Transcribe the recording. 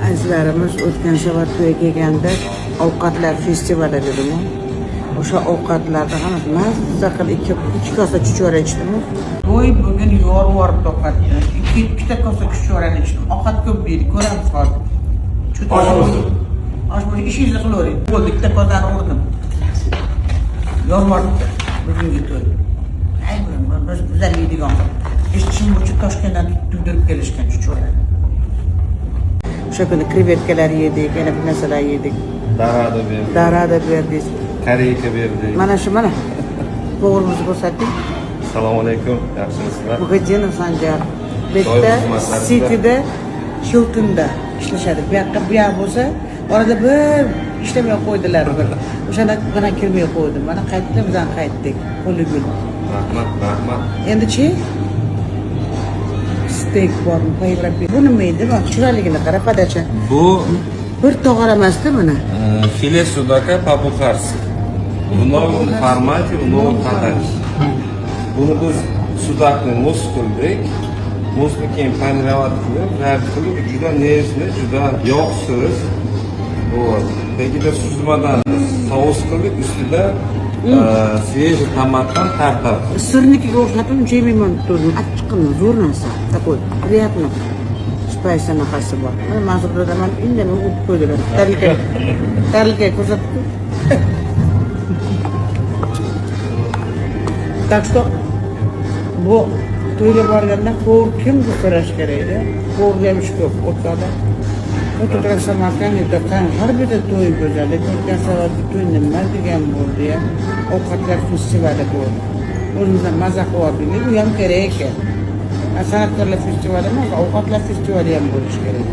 Azizlarimiz, o'tgan safar to'yga kelganda ovqatlar festivali dedimu. O'sha ovqatlarda hammasi mazza qilib ikki kosa chuchvara ichdimu. To'y bugun yorib yuboribdi ovqatni. Ikkita kosa chuchvarani ichdim. Ovqat ko'p deydi, ko'ramiz hozir. Osh bo'lsin. Osh bo'lsin, ishingizni qilavering. Bo'ldi, ikkita kosani urdim. Yorib yuboribdi bugungi to'y. Ay, biz bizlar yeydigan. Eshitishim bo'yicha Toshkentdan tugdirib kelishgan chuchvarani. O'sha kuni krevetkalar yedik, yana bir narsalar yedik. Dorada berdik. Dorada berdik. Корейка berdik. Mana shu, mana. Повар imizni ko'rsating. Assalomu alaykum. Yaxshimisizlar? Muhiddinov Sanjar. Bu Doim yerda xizmatlaringizda. Cityda, Hiltonda ishlashadi. Bu yoqqa, bu yoq bo'lsa, orada bir ishlamay qo'ydilar bir. O'shanda mana kirmay qo'ydim. Mana qaytdim, bizdan qaytdik. Qo'li gul. Rahmat, rahmat. Endichi steyk bormi, по Bu nima edi? Bak, chiroyligini qara, подача. Bu Bir tog'or emasda mana. Филе судака по-бухарски. В новом формате, в новом подаче. Buni biz судак ni muz qildik. Muzni keyin панировать qilib, жарить qilib, juda нежный, juda yog'siz. Вот. Tagida suzmadan sous qildik, ustida свежий tomatdan tartar. Сырник iga o'xshatib, uncha yemayman turdim. Achchiqqina, zo'r narsa. Такой приятно. Spice anaqasi bor. Mana Mansur birodarman indamay urib qo'ydilar. Tarelka. Tarelka ko'rsatib. Так что bu to'yga borganda повар kim deb so'rash kerakda. Повар da ham ish ko'p o'rtada. O'tirgan Samarqandda har bitta to'y go'zal. Lekin o'tgan safargi to'y nima degan bo'ldi ya. Ovqatlar festivali bo'ldi. O'zimizdan maza qilyaptik. U ham kerak ekan. San'atkorlar festivali emas, ovqatlar festivali ham bo'lishi kerak.